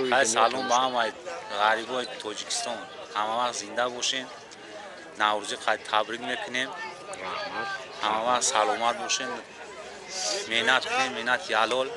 Ҷои Хай, дунё салом ба тамошо. ҳамаи ғарибои Тоҷикистон, ҳама вақт зинда бошен. Наврӯзӣ қад табрик мекунем. Раҳмат. Ҳама вақт саломат бошен, меҳнат кунем, меҳнати ҳалол,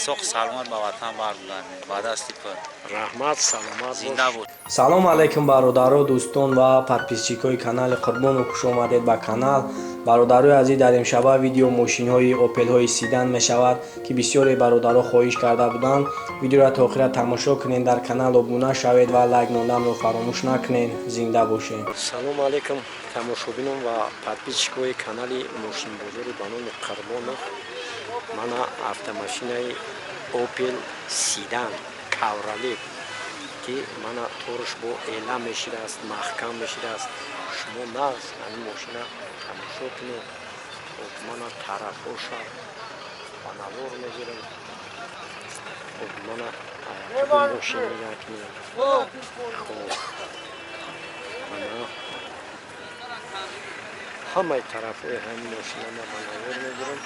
соқ саломат ба ватан баргардем ба дасти пур. Раҳмат, саломат. Зинда бош. бош. Салом алайкум, бародаро, дӯстон ва подписчикои канали Қурбонов, хуш омадед ба канал. Бародарои азиз, дар имшаба видео мошинҳои Опелҳои седан мешавад, ки бисёре бародаро хоҳиш карда буданд. Видеоро то охира тамошо кунед, дар канал обуна шавед ва лайк монданро фаромӯш накунед. Зинда бошед. Салому алайкум, тамошобинон ва подписчикои канали мошинбозори ба номи Қурбонов. Мана автомашинаи Опел седан кабриолет, ки мана торш бо эла мешидааст, маҳкам мешидааст. Шумо нағз ҳамин мошина тамошо кунед. Хоб, мана тарафоша ба навор мегирем. Хоб, мана мошин нигоҳ кунед. Хоб, мана ҳамаи тарафҳои ҳамин мошина ма ба навор мегирем,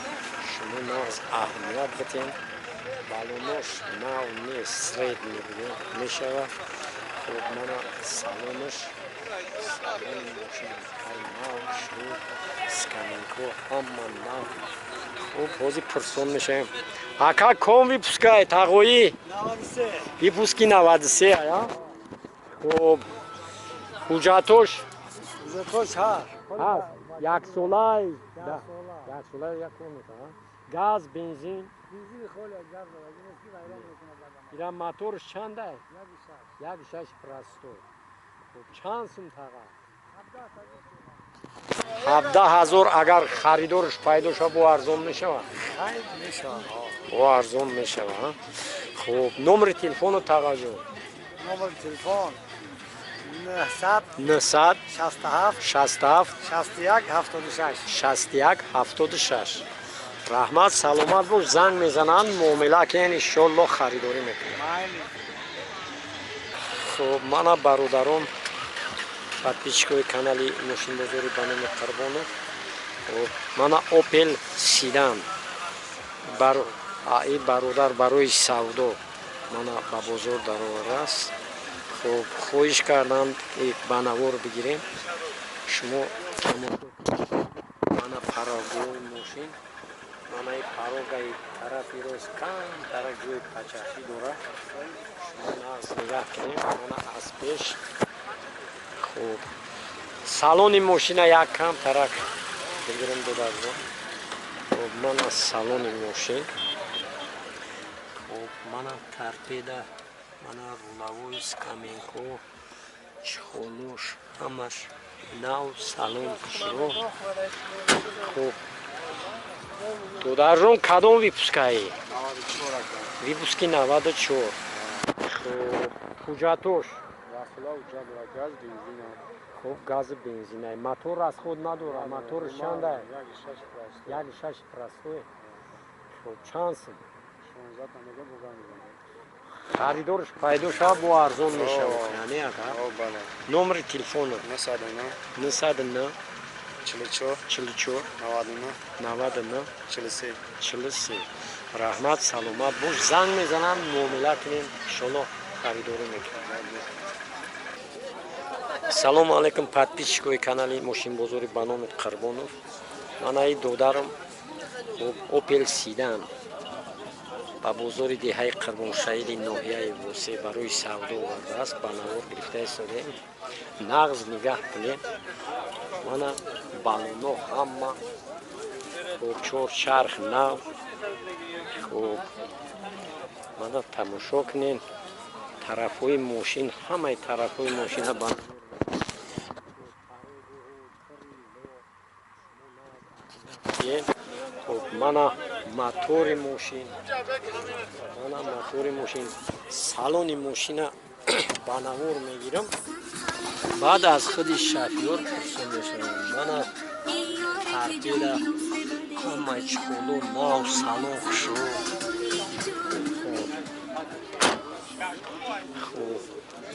шумо нағз аҳамият битем. Балонош нав нест, средний буде мешавад. Хоб, мана салонаш, салони мошин ҳай нав шу, скамейко ҳама нав. Хоб, ҳозир пурсон мешавем. Ака, ком выпускай тағоӣ? Выпуски 93 ая. Хоб, ҳуҷҷатош ҳаст, яксолай, яксола, як кор мекунад. Газ, бензин? Ира моторш чандай? 1,6 простой. Хоб, чанд сум, таға? 17 000. Агар харидорш пайдо шава, бо арзон мешавад? Бо арзон мешава. Хуб, номери телефону, тағаҷон? Номери телефон 900 900 67 67 61 76. 61 76. Раҳмат, саломат бош. Занг мезананд, муомила кен, иншолло харидорӣ мекунем. Майли. Хуб, мана, бародарон, подписчикои канали мошинбозори ба номи Қурбонов. Хуб, мана Опел седан бар и бародар барои савдо мана ба бозор даровардааст. Хуб, хоҳиш карданд, ба навор бигирем. Шумо тамошо кунед. Мана парогои мошин, манаи парогаи тарафи рост камтара ҷои пачахӣ дорад. Шумо нағз нигаҳ кунем. Мана аз пеш. Хуб, салони мошина як кам тарак бигирем, додарҷон. Хуб, мана салони мошин. Хуб, мана торпеда, мана рулевой скамейко, чехолош ҳамаш нав, салон хушро. Хуб, додарҷон, кадом выпускаи? Выпуски 94. Хуб, ҳуҷҷатош? Хуб, гази, бензинай. Мотор расход надорад. Моторш чандай? 1,6 простой. Хуб, чанд сум? Харидорш пайдо шава, бо арзон мешавад, яъне ака. Номери телефоно? 909 44 44 99 99 43. 43. Раҳмат, саломат бош. Занг мезанам, муомила кунем, иншолло харидорӣ мекунем. Салому алайкум, подписчикои канали мошинбозори ба номи Қурбонов. Манаи додарам Опел седан ба бозори деҳаи Қурбоншаҳиди ноҳияи Восе барои савдо овардааст, ба навор гирифта истодаем. Нағз нигаҳ кунем. Мана балоно ҳама хуб, чор чарх нав. Хуб, мана тамошо кунем тарафҳои мошин, ҳамаи тарафҳои мошина ба хуб, мана мотори мошин, мана мотори мошин. Салони мошина ба навор мегирам, баъд аз худи шофёр пурсон мешавам. Мана торпеда, ҳамаи чехоло нав, салон хушрӯ. Хуб,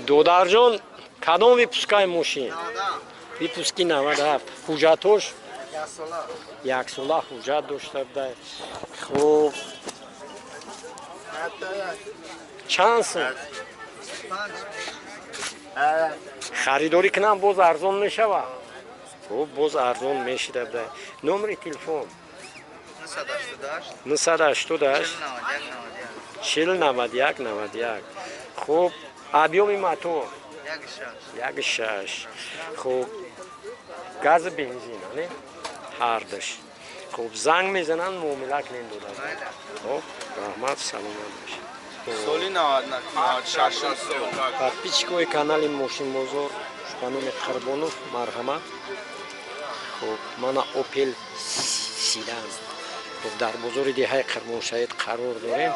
додарҷон, кадом выпускаи мошин? Выпуски 97. Ҳуҷҷатош? Яксола ҳуҷҷат дошта буда. Хуб. Чанд сум? Харидорӣ кунам, боз арзон мешавад. Хуб, боз арзон мешида. Номери телефон? 988 40 91 91. Хуб, объёми мотор? 1,6. Хуб, газ, бензин, не, ҳардаш. Хуб, занг мезананд, муомила кунем, дода. Хуб, раҳмат, саломат бошед. Соли 96 сол. Подписчикои канали Мошинбозор ба номи Қурбонов, марҳамат. Хуб, мана Опел седан. Хуб, дар бозори деҳаи Қурбоншаҳид қарор дорем.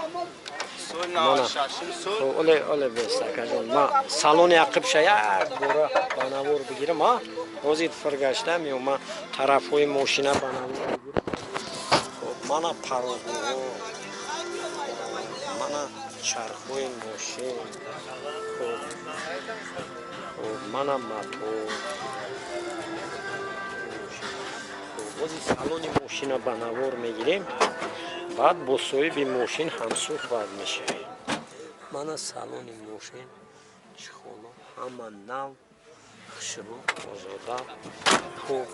Соли 96 сол. Хуб, оле оле бест, акаҷон, ма салони ақибша як бора ба навор бигирам. А ҳозир фиргаштам ё ма тарафҳои мошина ба навор бигирам. Хуб, мана парогоҳо, мана чархҳои мошин. Хуб, мана мотор. Хуб, бози салони мошина ба навор мегирем, баъд бо соҳиби мошин ҳамсӯҳбат мешавем. Мана салони мошин, чхоло ҳама нав, хушрӯ, озода. Хуб,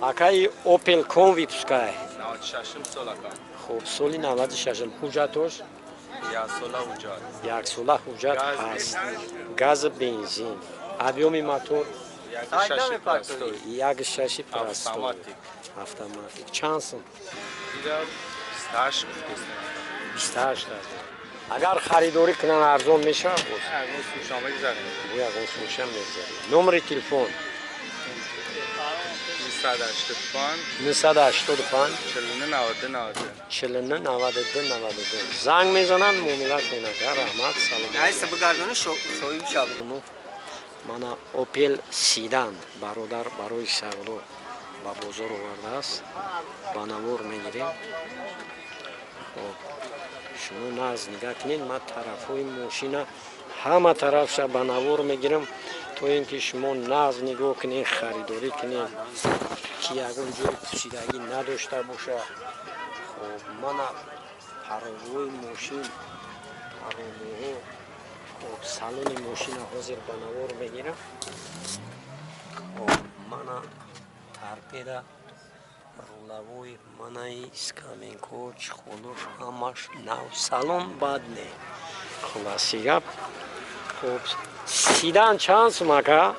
акаи, Опел ком выпускай? 96 сол, ака. Хуб, соли 96. Ҳуҷҷатош? Як сола ҳуҷҷат. Яксола ҳуҷҷат ҳаст, газ, бензин. Объёми мотор? 1,6 простой. 1,6 простой. Автоматик. Автоматик. Чанд сум? Ира 28 гуфтест. 28. Агар харидорӣ кунанд, арзон мешавад боз? Ягон сумша мегзарем. Бо ягон сумша мегзарем. Номери телефон? 985 985 49 92 92. 49 92 92. Занг мезананд, муомила кунанд. Раҳмат, саломат. Найса бигардони, соҳиб шав. Мана Опел седан, бародар барои савдо ба бозор овардааст, ба навор мегирем. Хоб, шумо нағз нигаҳ кунед, ман тарафҳои мошина ҳама тарафша ба навор мегирам, то ин ки шумо нағз нигоҳ кунед, харидорӣ кунед, ки ягон ҷои пусидагӣ надошта бошад. Хоб, мана паровои мошин, паровоҳо. Хоб, салони мошина ҳозир ба навор мегирам. Хоб, мана торпеда, рулевой, манаи скаменко, чехолош ҳамаш нав, салон бад не. Хулоси гап, хоб, седан чанд сум, ака?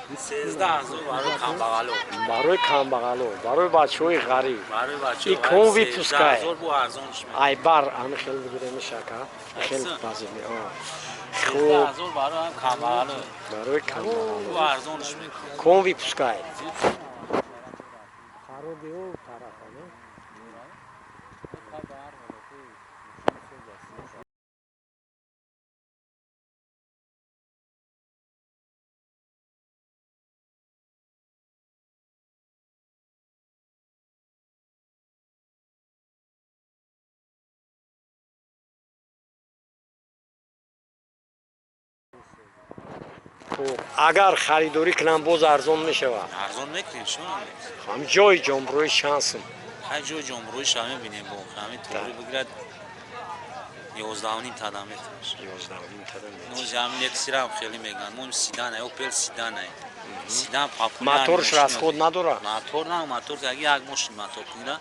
13 000 барои камбағало. Барои камбағало, барои бачаҳои ғариб. Барои И ком выпускай? 13 000 бу арзонш. Ай бар ами хел бигиремиш, ака, хел базими. Хуб. 13 000 барои камбағало. Барои камбағало. Бу арзонш мекунем. Ком выпускай? Хароби ӯ тарафа не? Хуб, агар харидорӣ кунам, боз арзон мешавад? Арзон мекунем, шумо. Ҳам ҷои ҷомрӯи шансм? Ҳай, ҷои ҷомрӯиша мебинем, бо ҳамин туғри бигирад, 11,5 тада метаваш. 11,5 тада? Нози ҳамин Лексирам хеле мегӯянд, мо седан, Опел седан, седан популяр. Моторш расход надорад? Мотор на, мотор аги як мошин мотор кунира,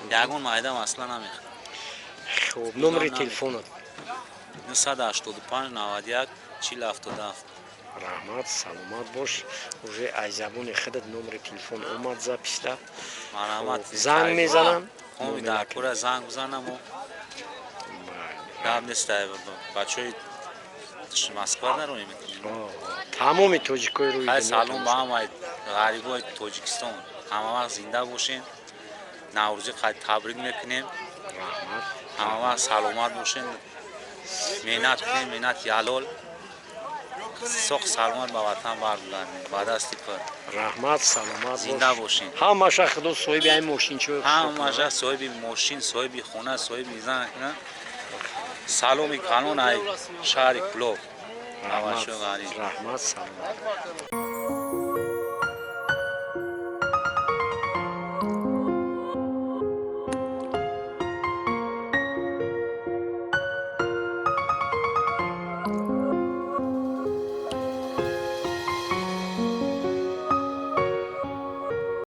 ягон майда масъала намехӯрад. Хуб, номери телефонат? 985 91 40 77. Раҳмат, саломат бош. Уже ай забони худат номери телефон омад записта. Марҳамат. Занг мезанам. Хоми дар кура занг бизанам, гап нест, бачаҳои Москва нароем мекунем. Тамоми тоҷикои рӯи Хай, дунё салом ба тамошо. ҳамаи ғарибои Тоҷикистон, ҳама вақт зинда бошен. Наврӯзӣ қайд табрик мекунем. Раҳмат. Ҳама вақт саломат бошен, меҳнат кунем, меҳнати ҳалол, соқ саломат ба ватан баргардем ба дасти пур. Раҳмат, саломат. Зинда бошен. Ҳамаша худо соҳиби ай мошинчо. Ҳамаша соҳиби мошин, соҳиби хона, соҳиби зан. Саломи калон ай шаҳри Кулоб. Раҳмат, саломат.